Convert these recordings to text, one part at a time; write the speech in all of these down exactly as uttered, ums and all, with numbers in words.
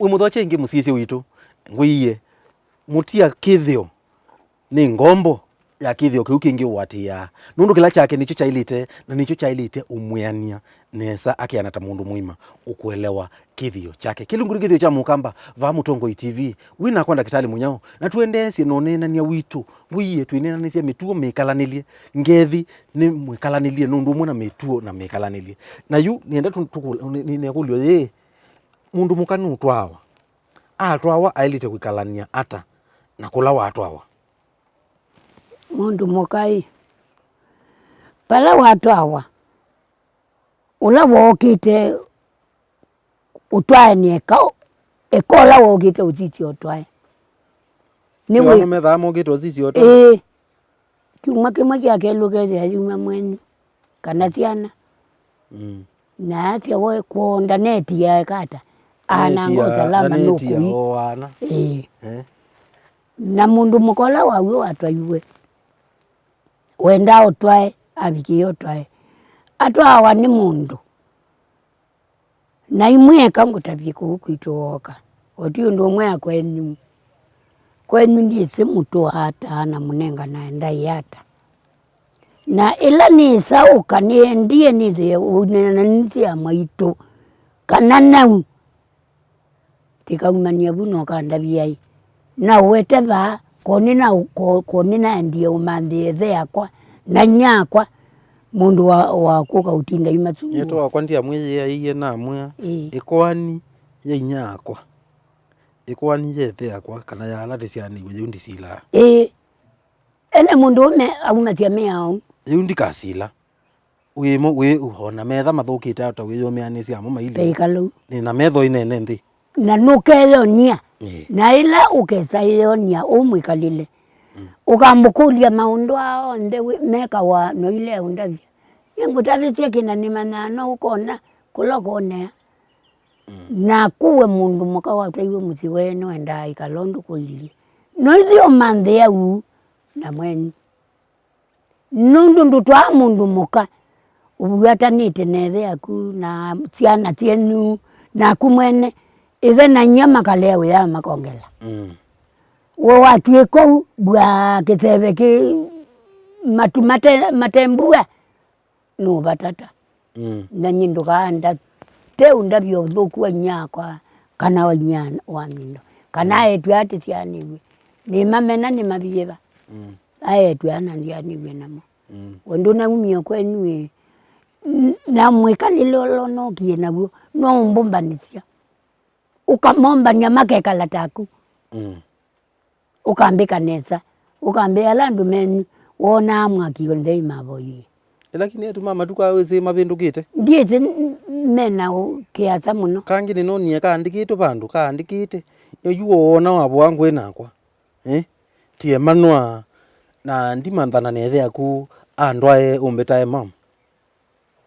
Wĩ mũthokye ĩngĩ mũsyaĩĩsya witũ, ngwĩie, mũtia kĩthĩo nĩ ngombo ya kĩthĩo kĩu kĩngĩ ũatĩĩaa, nũndũ kĩla kyake nĩkyo kyaĩlĩte, na nĩkyo kyaĩlĩte ũmwĩanĩa nesa akeana ta mũndũ mũima ũkũelewa kĩthĩo kyake. Kĩlungu nĩ kĩthĩo kya Mũkamba, vaa Mũtongoi T V. Wĩ nakwa Ndakĩtalĩ Mũnyao, na tũendeesye na ũneenany'a witũ. Ngwĩie twĩneenanĩsya mĩtuo mĩkalanĩlye, ngethi nĩ mwĩkalanĩlye nũndũ ũmwe na mĩtuo na mĩkalanĩlye. Na yu nĩenda tũ-, tũkũl-, nĩ-, nĩ-, nĩkũlyo yĩĩ, mũndũ mũka nũtwawa? Atwawa aĩlĩte kwĩkalany'a ata na kũla watwawa? Mũndũ mũka ĩ, vala watwawa, ũla wookĩte ũtwae nĩ eka, eka ũla wookĩte ũsisya ũtwae. Nĩ nĩw'o wĩ- andũ methaa mokĩte ũsisya ũtwae? Ĩĩ. Kyumwa kĩmwe kya kelũ kethĩa yuma mwenyu kana syana. Mm. Na asya we kwonda neti ya kata. Ananga ũsalama nũkui. Ĩĩ. Eh. Na mũndũ mũka ũla waw'o watwaiwe, wendaa ũtwae, avikĩe ũtwae. Atwawa nĩ mũndũ. Na imwe eka ngũtavye kũu kwitũ wooka, o ti ũndũ ũmwe ya kwenyu. Kwenyu ndyĩsĩ mũtũaa ata na mũnenganae ndaĩa ata. Na ĩla nĩsaũka nĩendie nĩthĩe ũneenanĩsya maitũ kana nau. Tĩkaumany'a vu na ũkandavya ĩ, na ũwete vaa, ko nĩna, ko, ko nĩnaendie ũmanthĩe ĩthe yakwa na inyia akwa, mũndũ wa, wa kũka ũtinda imasu. Nyie to wakwa ndiamwĩyĩaĩie namwĩa, ĩĩ, ĩkoani ya inyia akwa, ĩkoani ya ĩthe yakwa, kana ya ala tĩsyaanĩw'e, yĩu ndisilaa. Ĩĩ. Ene mũndũũme aumasya mĩao. Yĩu ndikasila. Wĩ mo-, wĩ, ona metha mathũkĩte ata wĩyũmĩanĩsya amo mailye. Taikalũ. Nĩ na metho ĩnene nthĩ. Na nũkeyonia. Ĩĩ. Na ĩla ũkesa ĩyonia ũmwĩkalĩle. Mm. Ũkamũkũlya maũndũ aa onthe wĩ-, mekawa noile ũndavya. Nĩngũtavĩsye kĩna nĩmanyaa no ũkona kũla ũkonea. Mm. Naku we mũndũ mũka watwaiwe mũsyĩ wee nĩwendaa ĩkala ũndũ kũilyĩ. Noithi ũmanthĩa ũu na mwenyu. Nũndũ ndũtwaa mũndũ mũka ũvuatanĩte na ĩthe yaku na syana syenyu, naku mwene, ĩthe na inyia makalea ũyaa makongela. Mm. We watw'ĩka ũu, mbua kĩseve kĩ matu mate, mate mbua, nũvatata. Mm. Na nyie ndũkaanda te ũndavya ũthũku wa inyia akwa, kana wa inyia wa mindo, kana, mm, aetw'a atĩsyaanĩw'e. Nĩmamena nĩmaviĩva. Mm. Aetw'a ana nzyaanĩw'e namo. Mm. We ndũnaumie kwenyu ĩ. N-, na mwĩkalĩle ũla ũnookie naw'o, no ũmbũmbanĩsya. Ũkamombany'a makekala taku. Mm. Ũkambĩka nesa. Ũkambĩa ala andũ menyu, wonaa mwaki onthe imavoyie. Ĩla kĩnĩ ĩtuma matukũ aa wĩsĩ mavĩndũkĩte? Ndyĩsĩ n-, n-, mena ũ-, kĩasa mũno. Kangĩ nĩnonie kaandĩkĩtwe vandũ, kaandĩkĩte, yu woona wavoa ngũĩ nakwa. Eh? Tie manwa na ndimanthana na ĩthe yaku andwae ũmbĩtae mam.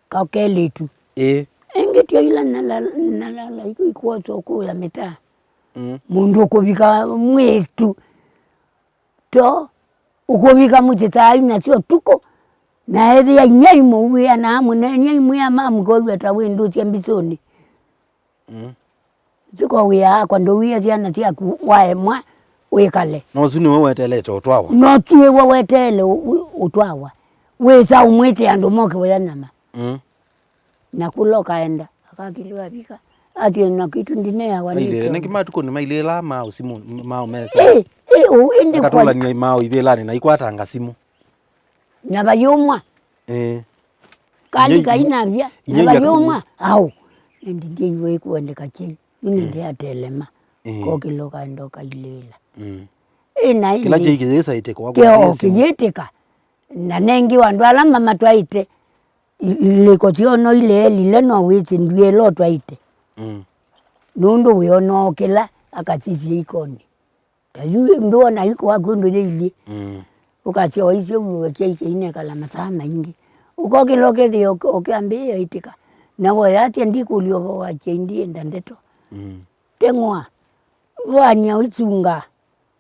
Kakelĩtu. Ĩĩ. Ĩngĩ tyo ila nalala, nalala iku ikwosa ũkũya mĩtaa. Mm. Mũndũ ũkũvika mwĩtu. To, ũkũvika mũsyĩ saa inya sya ũtukũ. Na ethĩa inyia imũwĩa na amũneeny'a imwĩa mamũkow'a ta wĩndũsya mbisũnĩ. Mm. Siko wĩa akwa ndũwie syana syaku waemwa wĩkale. Na ũsu nĩwe weteelete ũtwawa? No ti we weteele ũ-, ũ-, ũtwawa. Wĩsa ũmwĩte andũ moke ũya nyama. Mm. Na kũla ũkaenda, akakilwa avika. Atie na kitu ndineawa nĩ nĩkĩ kĩomo. Matukũ nĩmailĩĩlaa maũ simũ, maũ mesa. Ĩ, ĩ, ũ, ĩndĩ kwa- Akatũlania imaũ ivĩlanĩ na ikwatanga simũ. Na vayũmwa. Ĩĩ. Kali inya, kainavya, inya na vayũmwa. Au. Ĩndĩ ndyĩiwe ĩkũendeka kyei. Nĩnĩ, mm, ndyatelema. Ĩĩ. Kokĩla ũkaenda ũkailĩĩla. Mm. Ĩ na kĩla ĩndĩ kyei kĩyĩsa ĩtĩkwa kĩo kĩyĩsa. Kĩyĩtĩka. Na nengĩ andũ ala mamatwaĩte, i-, ilĩko syoo no ileelile no wĩsĩ ndwĩla ũtwaĩte. Mm. Nũndũ wĩonoo kĩla akasisya ikonĩ. Ta yu ndwona iko waku ũndũ yĩilyĩ. Mm. Ũkasya waisye ũw'e kyai kĩinekala masaa maingĩ. Ũkokĩla ũkethĩa ũk-, ũkĩambĩĩa ĩtĩka. Na woyasya ndikũlya ũvoo wa kyai ndienda ndeto. Mm. Teng'ũa. Vũany'a ũisunga.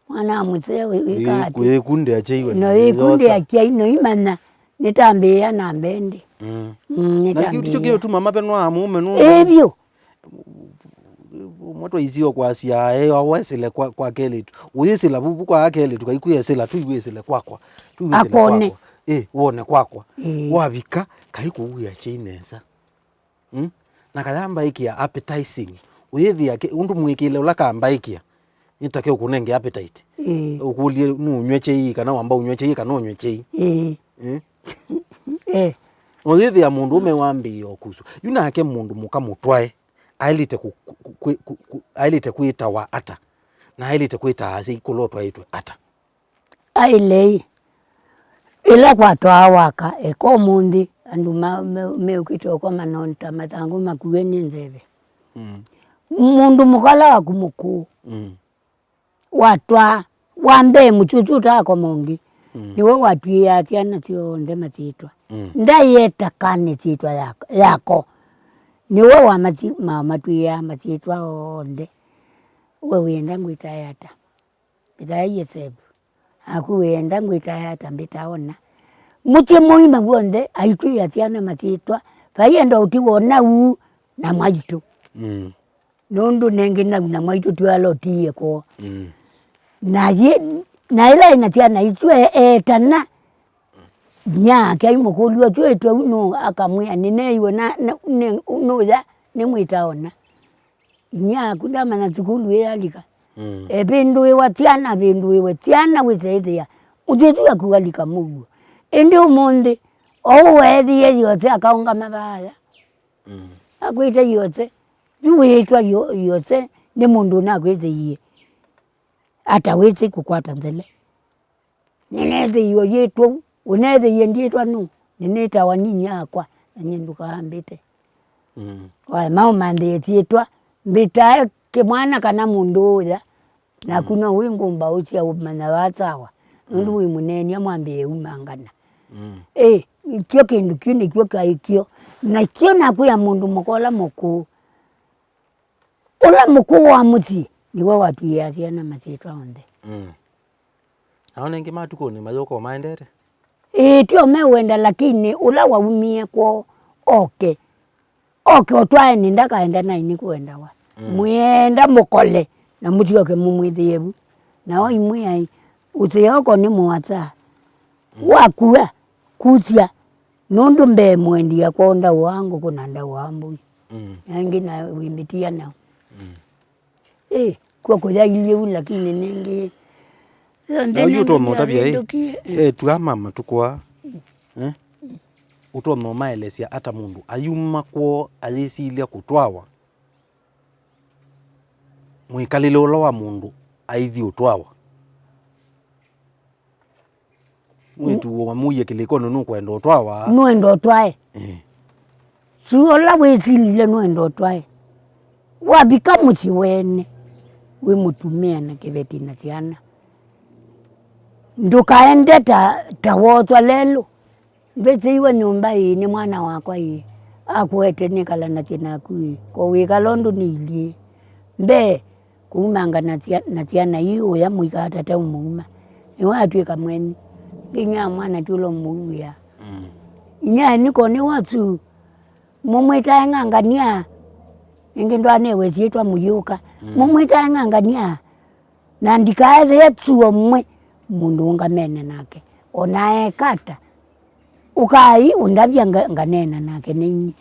Mwana wa mũseo wĩ-, wĩka atĩ? Wĩkundĩa kyai we. No na wĩkundĩa yosa. Kyai no imanya. Nĩtambĩĩa na mbee ndĩ. Mm. Mm, na kĩu tikyo nĩtambĩĩa. Kĩũtuma mavenwa amũũme nũndũ. Ĩ vyũ. Ũmwe twaisio kwasya, "Ĩ, wesĩle kwa, kwa kelĩtu." Ũyĩsĩla vuvu kwa kelĩtu, kaikwĩesĩla, tũiwĩsĩle kwakwa. Tũiwĩsĩle Akone. Kwakwa. Ĩ, wone kwakwa. Ĩ. Wavika, kaikũwĩa kyei nesa. Mm? Na kayambaĩkĩa appetizing. Ũyĩthĩa ke-, ũndũ mwĩkĩle ũla kambaĩkĩa. Nĩtake ũkũnenge appetite. Ĩ. Ũkũlye nũnyw'e kyei, kana wamba ũnyw'e kyei, kana ũnyw'e kyei. Ĩ. Ĩ? Ĩ. Ũyĩthĩa mũndũ ũme wambĩĩe ũkuswa. Yu nake mũndũ mũka mũtwae. Aĩlĩte kũ-, kũ-, kũ-, kũ-, kũ-, aĩlĩte kwĩtawa ata? Na aĩlĩte kwĩtaa asyai kũla ũtwaĩtwe ata? Aĩlei, ĩla kwatwaa waka, eka ũmũnthĩ, andũ ma-, me-, meũkĩte ũkoma no ta mathangũ makuwe nĩ nzeve. Mm. Mũndũ mũka ũla waku mũkũũ, Mm. watwaa, wa mbee mũtĩ ũsu ũtaakoma ũngĩ, Mm. nĩwe watw'ĩĩaa syana syonthe masyĩtwa. Mm. Ndaĩeta kanĩ syĩtwa yako, yako. Nĩwe wamasi-, ma-, matw'ĩĩaa masyĩtwa onthe. We wĩenda ngwĩtae ata? Mbĩtae Yosevu. Aku wĩenda ngwĩtae ata? Mbĩtae Ona. Mũsyĩ mũima w'onthe aitw'ĩĩa syana masyĩtwa, vai enda ũtiwa Onau na Mwaitũ. Mm. Nũndũ nengĩ Nau na Mwaitũ ti ala ũtiie kwoo. Mm. Na yĩ-, na ĩla ĩna syana isu e-, eetana, inyia ake aimũkũlya, "Ũsu wĩtwe ũu nũũ?" Akamwĩa, "Nĩneeiwe na, na, nĩ, nũya, nĩmwĩtaa Ona." Inyia aku ndamanya sukulu ĩyalika. Mm. Evĩndũĩwa syana, avĩndũĩwe syana wĩseĩthĩa. Mũsyĩ ũsu waku walika mũuo. Ĩndĩ ũmũnthĩ, ou weethĩie Yose akaũngama vaaya. Mm. Akwĩte Yose. Yu wĩĩtwa Yo-, Yose nĩ mũndũ ũnakwĩthĩie ata wĩsĩ kũkwata nzele? Nĩneethĩiwe yĩtwa ũu, ũneethĩie ndyĩtwa nũũ? Nĩnĩtawa ninyia akwa, na nyie ndũkaambĩte. Mm. Waema ũmanthĩe syĩtwa, mbĩtae kĩmwana kana mũndũ ũya, naku Mm. no wĩ ngũmba ũsya ũmanya wa sawa, nũndũ Mm. wĩ mũneeny'a mwambĩe umangana. Mm. Ĩ, kyo kĩndũ kyu nĩkyo kaĩ kyo. Nakyo nakwĩa mũndũ mũka ũla mũkũũ, ũla mũkũũ wa mũsyĩ, nĩwe watw'ĩĩaa syana masyĩtwa onthe. Mm. Ao nengĩ matukũnĩ mayũka o maendete? Ĩĩ, tyo mewenda, lakini ũla waumie kwoo oke. Oke ũtwae nĩ ndakaenda naĩ nĩ kũendawa. Mm. Mwĩenda mũkole, na mũsyoke mũmwĩthĩe vu. Nao imwĩai, ũseo ko nĩ mũasa. Mm. Wakua, kusya, nũndũ mbee mũendia kwoo ndaũaa ngũkũ na ndaũaa mbũi. Mm. Na ĩngĩ na wĩmbĩtia nao. Mm. Ĩ, kw'o kũyailyĩ vu, lakini nĩngĩ yonthe na yu ũtonya ũtavya ĩ, nĩmavĩndũkie. Ĩ. Etu aa ma matukũ aa, eh? Ũtonya ũmaelesya ata mũndũ ayuma kwoo ayĩsilya kũtwawa? Mwĩkalĩle ũla wa mũndũ aithi ũtwawa? Mwĩĩtu wamũie kĩlĩkonĩ nũkwenda ũtwawa. Nũenda ũtwae. Eh. Su ũla wĩsilile nũenda ũtwae. Wavika mũsyĩ wene, wĩ mũtumĩa na kĩveti na syana. Ndũkaende ta, ta woswa lelũ. Mbĩsĩiwe nyũmba ĩĩ, nĩ mwana wakwa ĩĩ. Akũete nĩkalanasye naku ĩĩ. Ko wĩkala ũndũ nĩilyĩ. Mbee, kũumanga na sya-, na syana ii ũya mũika atata ũmũuma. Nĩwe atw'ĩka mweni. Nginya mwana ti ũla ũmũuĩa. Mm. Inyia nĩko nĩ wasu. Mũmwĩtae ng'angania. Ĩngĩ ndwanewe syĩtwa mũyĩũka. Mm. Mũmwĩtae ng'angania. Na ndikaethĩe tu ũmwe mũndũ ũngamene nake. O na eeka ata. Ũkai ũndavya nga-, nganeena nake nĩnyie.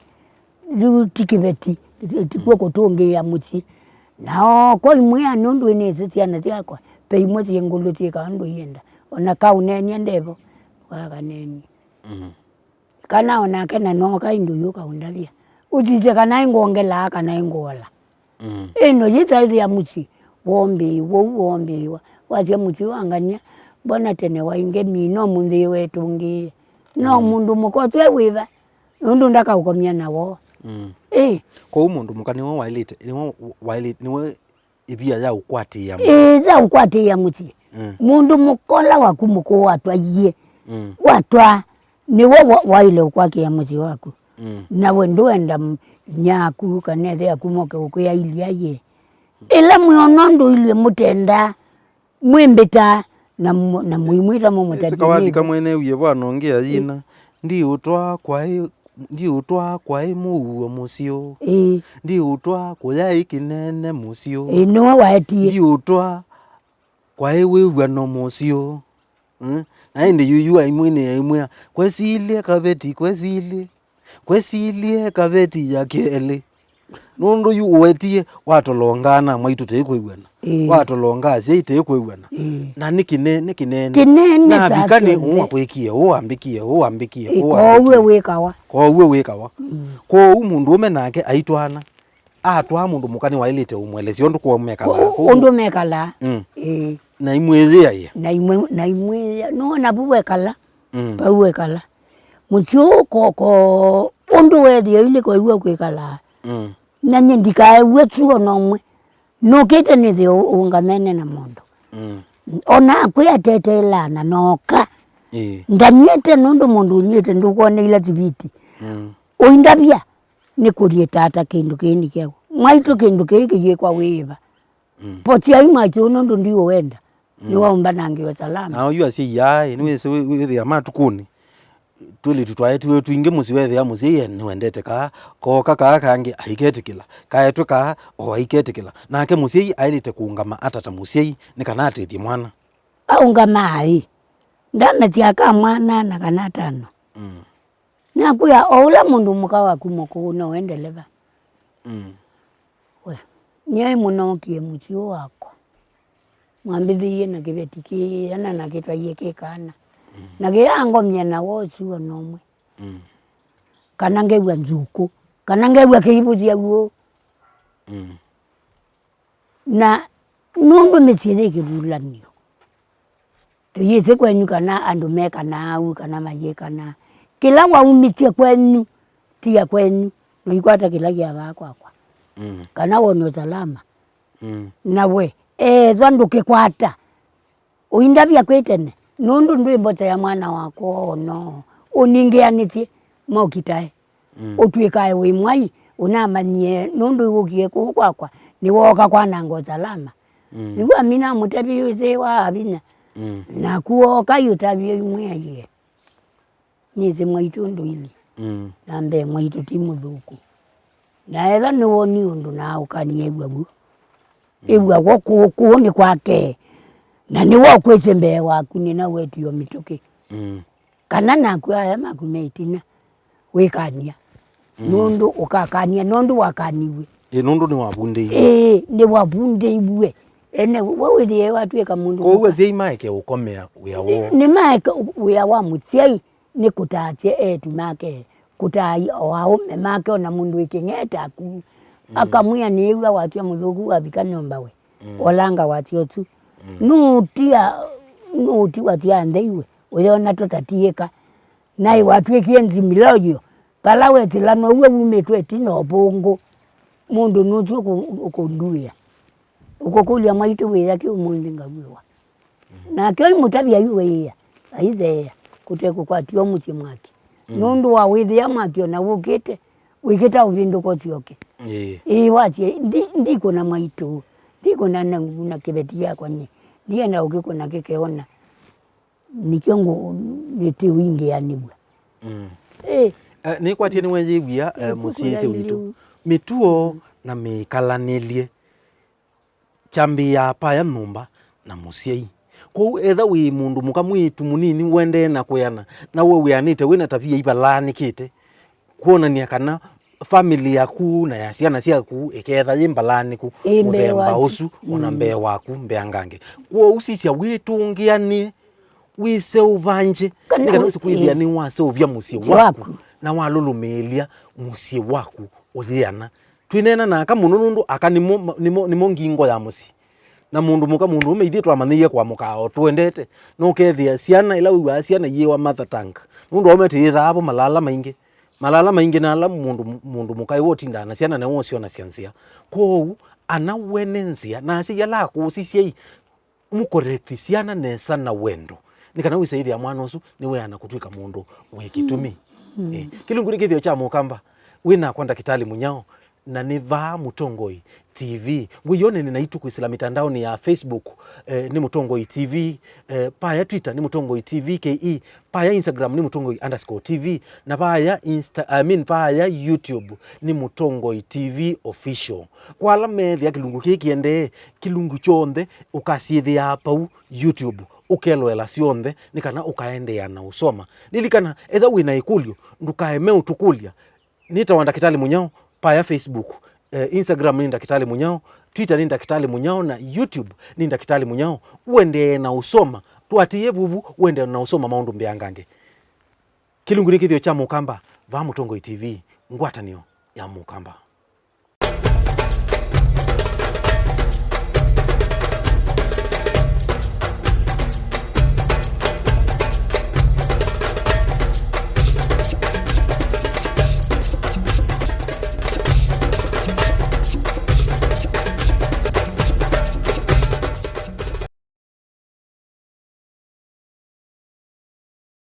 Yu ti kĩveti, ti, ti kw'o kũtũngĩĩa mũsyĩ. Na ooko imwĩa nũndũ ĩnĩsĩ syana syakwa, ve imwe syĩ ngũlũ syĩka ũndũ ienda. O na kaũneenie ndevo, wakaneenie. Mm. Kana o nake na nooka ĩndũ yu kaũndavya. Ũsisye kana ĩngwongelaa kana ĩngũola. Mm. Ĩno yĩtaĩthĩa mũsyĩ, woombĩĩwa ũu woombĩĩwa. Wasya mũsyĩ wa ngania, mbona tene waĩ ngemi, no mũnthĩ wetũngĩĩe. No Mm. mũndũ mũka ũsu e wĩva, nũndũ ndakaũkomya na woo. Mm. Ĩ. Kwoou mũndũ mũka nĩwe waĩlĩte, nĩwe waĩlĩte, nĩwe ĩvia ya ũkwatĩĩa mũsyĩ. Ĩ, ya ũkwatĩĩa mũsyĩ. Mm. Mũndũ mũka ũla waku mũkũũ watwaie, Mm. watwaa, nĩwe wa-, waĩle ũkwakĩa mũsyĩ waku. Mm. Nawe ndũenda m-, nyaku kana ĩthe yaku moke ũkwĩa ilya ye. Ĩla mwĩona ũndũ ilye mũtendaa, mwĩmbĩtaa na mũ-, na mũimwĩta mũmũtavye. Sika wathika nĩvo. Mwene ũye vwana ũngĩ ayina, ndiũtwaa kwaĩ Ndiũtwa kwaĩ mũuo mũsyũ. Ĩĩ. Ndiũtwa kũyaĩ kĩnene mũsyũ. Ĩĩ, nĩwe waetie. Ndiũtwa kwaĩ wĩw'ano mũsyũ. Mm? Na ĩndĩ yuyu aimwĩnĩa aimwĩa, "Kwesilye kaveti, kwesilye, kwesilye kaveti ya kelĩ." Nũndũ yu ũwetie watolongaa na mwaitũ tĩĩ kwĩw'ana. Ĩĩ. Watolongaa asyai tĩĩ kwĩw'ana. Ĩĩ. Na nĩ kĩnene, nĩ kĩnene. Kĩnene. Na saa vika nĩ syonthe. Ũũ akwĩkie, ũũ ambĩkie, ũũ ambĩkie, ĩĩ, ũũ kwoou ambĩkie. Wĩkawa. Kwoou wĩkawa. Mm. Kwoou mũndũũme nake aitwaana. Atwaa mũndũ mũka nĩwaĩlĩte ũmũelesya ũndũ kwoo mekalaa. Kũ-, kũu. Ũndũ mekalaa. Mm. Ĩĩ. Na imwĩyĩaĩe. Na imwe-, na imwĩyĩa. Nũona vu wekala. Mm. Vau wekala. Mũsyĩ ũũ ko, ko, ũndũ weethĩa yu nĩko iw'a kwĩkalaa. Mm. Na nyie ndikaew'a tu o na ũmwe. Nũkĩte nĩthĩ ũ-, ũngamene na mũndũ. Mm. O nakwĩ ateteelaa na nooka. Ĩĩ. Ndanyw'ĩte nũndũ mũndũ ũnyw'ĩte ndũkwona ila siviti. Mm. Ũindavya. Nĩkũlye tata kĩndũ kĩĩ nĩ kyaũ? Mwaitũ kĩndũ kĩĩ kĩyĩkwa wĩĩva? Mm. Potiai mwaki ũũ nũndũ ndiũwenda. Mm. Nĩwaũmbanangĩwe salama. Na oyu asyai aa, ĩ, nĩwĩsĩ wĩ-, wĩthĩa matukũnĩ, twĩlĩtu twaetiwe twingĩ mũsyĩ wethĩa mũsyai e, nĩwendete kaa, kooka kaa kangĩ aiketĩkĩla, kaetwe kaa, o aiketĩkĩla. Nake mũsyai aĩlĩte kũũngama ata ta mũsyai nĩ kana atethye mwana? Aũngamaa ĩ, ndamesya aka mwana na kana atano. Mm. Nakwĩa, o ũla mũndũ mũka waku mũkũũ, nowe ndeleva. Mm. We, nyie mũnookie mũsyĩ ũũ wakwa. Mwambĩthĩie na kĩveti kĩĩ, ana na kĩtwaie kĩ kana. Mm. Na kĩyangomya na wosu o na ũmwe. Mm. Kana ngew'a nzukũ. Kana ngew'a kĩivũthya w'o. Mm. Na nũndũ mĩsyĩ yĩ kĩvulanio, tũyĩsĩ kwenyu kana andũ mekanaa au kana mayĩkanaa. Kĩla waumĩtye kwenyu, tia kwenyu, noikwata kĩla kĩavaa kwakwa. Mm. Kana wone ũsalama. Mm. Na we, ethwa ndũkĩkwata, ũindavya kwĩ tene, nũndũ ndwĩ mbote ya mwana wakwa o no ũningĩanĩtye mokitae. Mm. Ũtw'ĩkae wĩ mwai, ũnamanyie nũndũ wũkie kũu kwakwa, nĩwooka kwananga ũsalama. Mm. Nĩw'o amina mũtavie ĩthĩwa avinya. Mm. Naku wooka yũtavie imwĩaie. Nĩsĩ mwaitũ ndũilyĩ. Mm. Na mbee mwaitũ ti mũthũku. Na ethwa nĩwonie ũndũ na ũkanie ĩw'a w'o. Mm. Ĩw'a w'o kũũ, kũũ nĩ kwake. Na nĩwe ũkwĩsĩ mbee waku nĩna wetio mĩtũkĩ. Mm. Kana naku aya maku me ĩtina wĩkany'a. Mm. Nũndũ ũkakany'a nũndũ wakaniw'e. Ĩ, nũndũ nĩwavundĩiw'e. Ĩĩ, nĩwavundĩiw'e. Ene we wĩthĩe watw'ĩka mũndũ. Kwoou mũka, asyai maeke ũkomea wĩa woo. Nĩ, nĩmaeke wĩa wa mũsyai nĩ kũtaasya eĩtu make, kũtaai o aũme make, o na mũndũ wĩ kĩng'ee taku. Mm. Akamwĩa, "Nĩĩw'a wasya mũthũku wavika nyũmba we." Mm. Olanga wasya ũsu. Mm. Nũũtia, nũũti wasya nthei we, ũyona tũtatiĩka. Naĩ watw'ĩkie nzimiloyo, vala wetĩla now'o wumĩtwe ĩtina ũvũngũ. Mũndũ nũsu ũkũ-, ũkũnduĩa. Ũkũkũlya, "Mwaitũ wĩya kĩ ũmũnthĩ ngaw'ĩwa?" Nake oimũtavya yu wĩĩa, aitheea, kũte kũkwatio mũsyĩ mwaki. Mm. Nũndũ wa wĩthĩa mwaki ona wũkĩte, wĩkĩta ũvĩndũka ũsyoke. Ĩĩ. Ĩĩ, wasye, "Ndi-, ndikũna mwaitũ, ndikũna na, na kĩveti kyakwa nyie, ndienda ũkĩkũna kĩkeona." Nĩkyo ngũ-, nĩtĩũingĩanĩw'a. Mm. Ĩĩ. Eh, nĩkwatie nĩweyĩw'ĩa, eh, mũsyĩĩsya witũ. Mĩtuo na mĩkalanĩlye. Kyambĩĩaa paya nyũmba na mũsyai. Kwoou etha wĩ mũndũ mũka mwĩĩtu mũnini ũendee na kwĩana, na we wĩanĩte wĩ na tavia ivalaanĩkĩte, kwonany'a kana famĩlĩ yaku na ya syana syaku ĩkeetha yĩ mbalaanĩku. Ĩ mbee mũthemba waku. Ũsu, o na, mm, mbee waku, mbeangange. Kwoou sisya wĩtũngĩanĩe, wĩseũvangye, kana nĩ kana wĩ-, wĩsĩ kwĩthĩa, ĩ, nĩwaseũvya mũsyĩ waku, waku, na walũlũmĩĩlya mũsyĩ waku ũyĩana. Twĩneena na aka mũno nũndũ aka nĩmo, nĩmo, nĩmo ngingo ya mũsyĩ. Na mũndũ mũka, mũndũũme ithyĩ twamanyĩie kũamũkaa o tũendete. No ũkethĩa syana, ĩla wĩw'aa syana iĩwa mother tongue, nũndũ aũme tĩyĩthaa vo malala maingĩ. Malala maingĩ na ala mũndũ, mũndũ mũka ĩwe ũtindaa na syana nĩwe ũsyonasya nzĩa. Kwoou, ana we nĩ nzĩa, na asyai ala akũũ sisyai, mũcorrect syana nesa na wendo, nĩ kana wĩsaĩthĩa mwana ũsu nĩweana kũtw'ĩka mũndũ wĩ kĩtumi. Mm. Mm. Eh, kĩlungu nĩ kĩthĩo kya mũkamba, wĩ nakwa ndakĩtalĩ mũnyao, Na nĩ vaa Mũtongoi T V. Ngwĩyonene naitũ kwĩsĩla mĩtandaonĩ ya Facebook, eh, nĩ Mũtongoi T V, eh, paya Twitter nĩ Mũtongoi T V K E, paya Instagram nĩ Mũtongoi underscore T V, na paya Insta, I mean, paya YouTube nĩ Mũtongoi T V Official. Kwa ala meethĩa kĩlungu kĩĩ kĩendee, kĩlungu kyonthe ũkasyĩthĩaa pau YouTube, ũkelũela syonthe nĩ kana ũkaendeea na ũsoma. Lilikana, ethĩwa wĩ na ĩkũlyo, ndũkaeme ũtũkũlya. Nĩtawa Ndakĩtalĩ Mũnyao, paya Facebook, eh, Instagram nĩ Ndakĩtalĩ Mũnyao, Twitter nĩ Ndakĩtalĩ Mũnyao, na YouTube nĩ Ndakĩtalĩ Mũnyao. Ũendee na ũsoma, tũatĩĩe vuvu, ũendee na ũsoma maũndũ mbeangange. Kĩlungu nĩ kĩthĩo kya Mũkamba, vaa Mũtongoi T V, ngwatanĩo ya Mũkamba.